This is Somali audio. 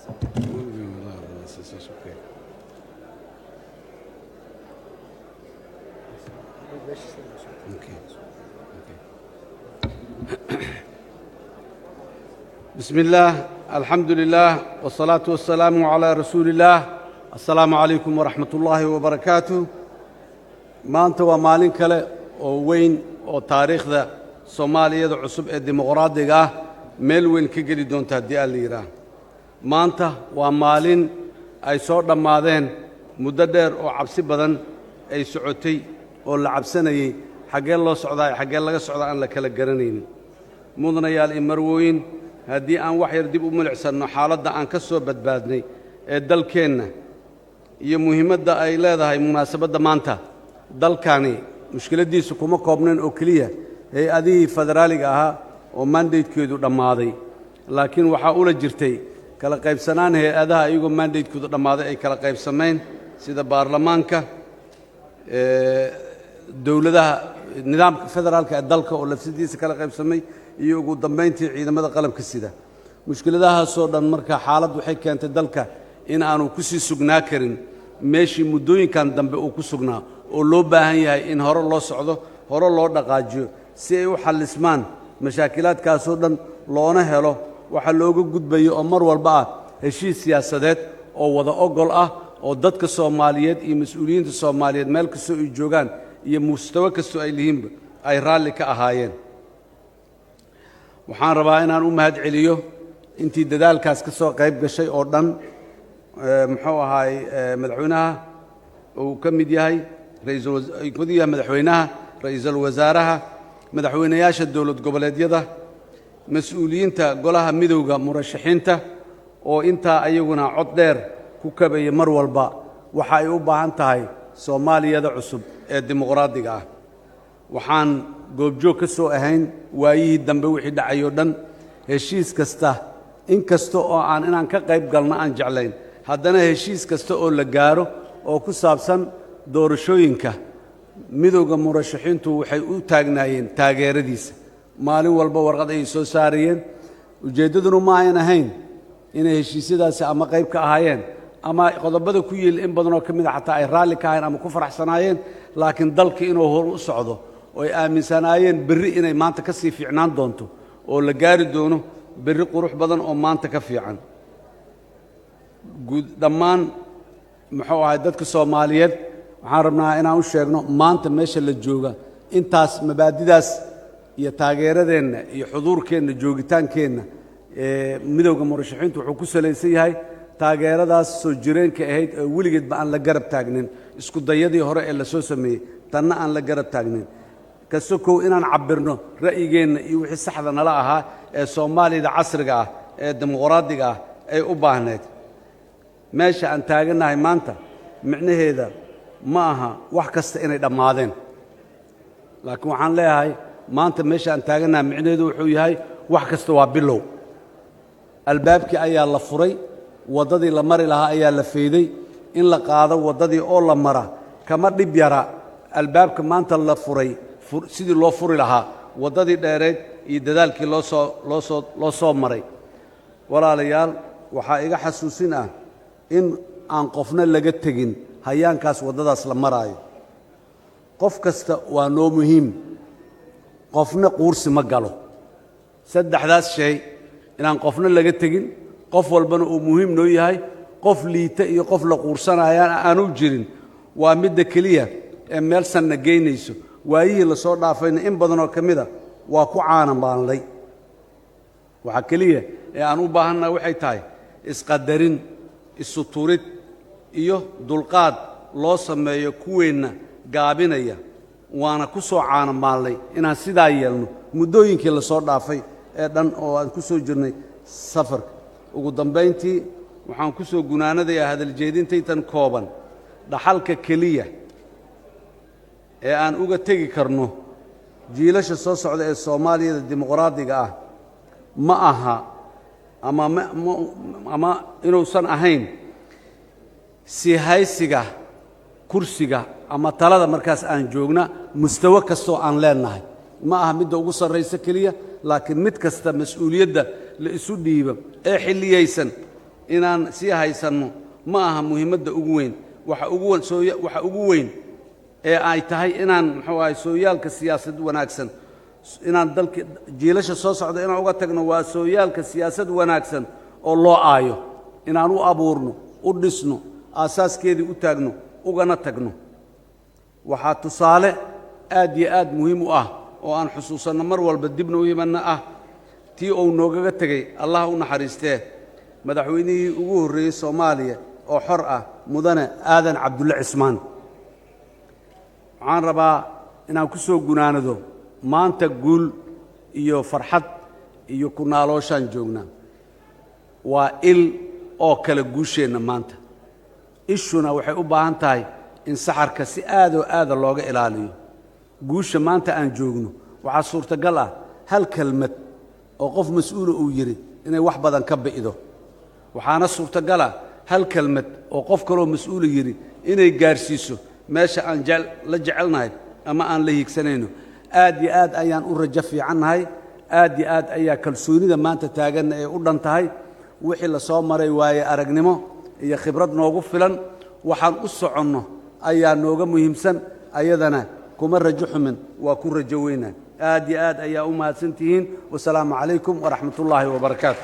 Okay. Okay. بسم الله، الحمد لله، والصلاة والسلام على رسول الله. السلام عليكم ورحمة الله وبركاته. Maanta waa maalin kale oo weyn oo taariikhda Soomaaliyada cusub ee dimuqraadiga ah meel weyn ka geli doonta, haddii aan la yidhaah. Maanta waa maalin ay soo dhammaadeen muddo dheer oo cabsi badan ay socotay, oo la cabsanayey xaggee loo socdaa, xaggee laga socdaa, aan la kala garanaynin. Mudanayaal iyo marwooyin, haddii aan wax yar dib u milicsanno xaaladda aan ka soo badbaadnay ee dalkeenna iyo muhiimadda ay leedahay munaasabadda maanta, dalkani mushkiladdiisu kuma koobnayn oo keliya hay'adihii federaaliga ahaa oo mandatekeedu dhammaaday, laakiin waxaa ula jirtay kala qaybsanaan hay'adaha iyagoo mandatekoodu dhammaaday ay kala qaybsamayn, sida baarlamaanka, dowladaha, nidaamka federaalka ee dalka oo lafsidiisa kala qaybsamay, iyo ugu dambayntii ciidamada qalabka sida. Mushkiladahaasoo dhan marka xaalad waxay keentay dalka in aanu ku sii sugnaa karin meeshii muddooyinkan dambe uu ku sugnaa, oo loo baahan yahay in hore loo socdo, hore loo dhaqaajiyo, si ay u xallismaan mashaakilaadkaasoo dhan, loona helo waxa looga gudbayo oo mar walba ah heshiis siyaasadeed oo wada ogol ah, oo dadka Soomaaliyeed iyo mas'uuliyiinta Soomaaliyeed meel kastoo ay joogaan iyo mustawo kastoo ay lihiinba ay raalli ka ahaayeen. Waxaan rabaa inaan u mahad celiyo intii dadaalkaas ka soo qayb gashay oo dhan, muxuu ahaay, madaxweynaha uu ka mid yahay, mid yahay madaxweynaha, ra'iisul wasaaraha, madaxweynayaasha dowlad goboleedyada, mas'uuliyiinta golaha midowda murashaxiinta oo intaa ayaguna cod dheer ku kabaya mar walba waxa ay u baahan tahay Soomaaliyada cusub ee dimuqraadiga ah. Waxaan goobjoog ka soo ahayn waayihii dambe wixii dhacay oo dhan. Heshiis kasta, in kasta oo aan inaan ka qayb galno aan jeclayn, haddana heshiis kasta oo la gaaro oo ku saabsan doorashooyinka, midowda murashaxiintu waxay u taagnaayeen taageeradiisa. Maalin walba warqad ayay soo saarayeen. Ujeeddaduna ma ayan ahayn inay heshiisyadaasi ama qayb ka ahaayeen ama qodobada ku yiil in badanoo ka mid a xataa ay raalli ka ahayn ama ku faraxsanaayeen, laakiin dalka inuu hor u socdo oo ay aaminsanaayeen berri inay maanta ka sii fiicnaan doonto oo la gaari doono berri qurux badan oo maanta ka fiican. Guud dhammaan, muxuu ahay, dadka Soomaaliyeed waxaan rabnaa inaan u sheegno maanta meesha la jooga intaas mabaadidaas iyo taageeradeenna iyo xuduurkeenna, joogitaankeenna midowda murashaxiintu wuxuu ku salaysan yahay taageeradaas soo jireenka ahayd ee weligeedba aan la garab taagnin isku dayadii hore ee la soo sameeyey, tanna aan la garab taagnin, kasokow inaan cabbirno ra'yigeenna iyo wixii saxda nala ahaa ee Soomaaliyada casriga ah ee dimuqraadiga ah ay u baahneyd. Meesha aan taagannahay maanta micnaheeda ma aha wax kasta inay dhammaadeen, laakiin waxaan leeyahay maanta meesha aan taagannahay micnaheedu wuxuu yahay wax kasta waa bilow. Albaabkii ayaa la furay, waddadii la mari lahaa ayaa la feyday. In la qaado waddadii oo la mara kama dhib yara albaabka maanta la furay sidii loo furi lahaa, waddadii dheereed iyo dadaalkii loosoo maray. Walaalayaal, waxaa iga xasuusin ah in aan qofna laga tegin hayaankaas waddadaas la maraayo. Qof kasta waa noo muhiim, qofna quursi ma galo. Saddexdaas shay, inaan qofna laga tegin, qof walbana uu muhiim noo yahay, qof liita iyo qof la quursanayaan aanu jirin, waa midda keliya ee meel sanna geynayso. Waayihii la soo dhaafayna in badanoo ka mid a waa ku caana baanlay. Waxaa keliya ee aan u baahannaha waxay tahay isqadarin, isuturid iyo dulqaad loo sameeyo kuweenna gaabinaya. Waana ku soo caanamaalnay inaan sidaa yeelno muddooyinkii la soo dhaafay ee dhan oo aan ku soo jirnay safarka. Ugu dambayntii, waxaan ku soo gunaanadayaa hadaljeedintaytan kooban: dhaxalka keliya ee aan uga tegi karno jiilasha soo socda ee Soomaaliyada dimuqraadiga ah ma aha ama inuusan ahayn sii haysiga kursiga ama talada markaas aan joogna, mustawo kastoo aan leennahay. Ma aha midda ugu sarraysa keliya, laakiin mid kasta mas'uuliyadda la isu dhiibo ee xilliyaysan. Inaan sii haysanno ma aha muhiimadda ugu weyn. Waxa ugu waxa ugu weyn ee ay tahay inaan, muxuu ahay, sooyaalka siyaasad wanaagsan inaan dalka jiilasha soo socda inaan uga tagno, waa sooyaalka siyaasad wanaagsan oo loo aayo, inaan u abuurno, u dhisno, aasaaskeedii u taagno, ugana tagno. Waxaa tusaale aad iyo aad muhiim u ah oo aan xusuusanno mar walba, dibna u himanno ah, tii uu noogaga tegey, Allah u naxariistee, madaxweynihii ugu horreeyey Soomaaliya oo xor ah, Mudane Aadan Cabdulle Cismaan. Waxaan rabaa inaan ku soo gunaanado: maanta guul iyo farxad iyo ku naalooshaan joognaa. Waa il oo kale guusheenna maanta. Ishuna waxay u baahan tahay in saxarka si aadoo aada looga ilaaliyo. Guusha maanta aan joogno, waxaa suurtagal ah hal kelmad oo qof mas-uula uu yidhi inay wax badan ka bi'do, waxaana suurtagal ah hal kelmad oo qof kaloo mas-uula yidhi inay gaarsiiso meesha aan la jecelnahay ama aan la hiigsanayno. Aad iyo aad ayaan u rajo fiicannahay, aad iyo aad ayaa kalsoonida maanta taaganna ay u dhan tahay. Wixii la soo maray waaye aragnimo iyo khibrad noogu filan. Waxaan u soconno ayaa nooga muhiimsan, ayadana kuma rajo xumin, waa ku rajo weynaa. Aad iyo aad ayaa u mahadsan tihiin. Wasalaamu calaykum waraxmatullaahi wabarakaatu.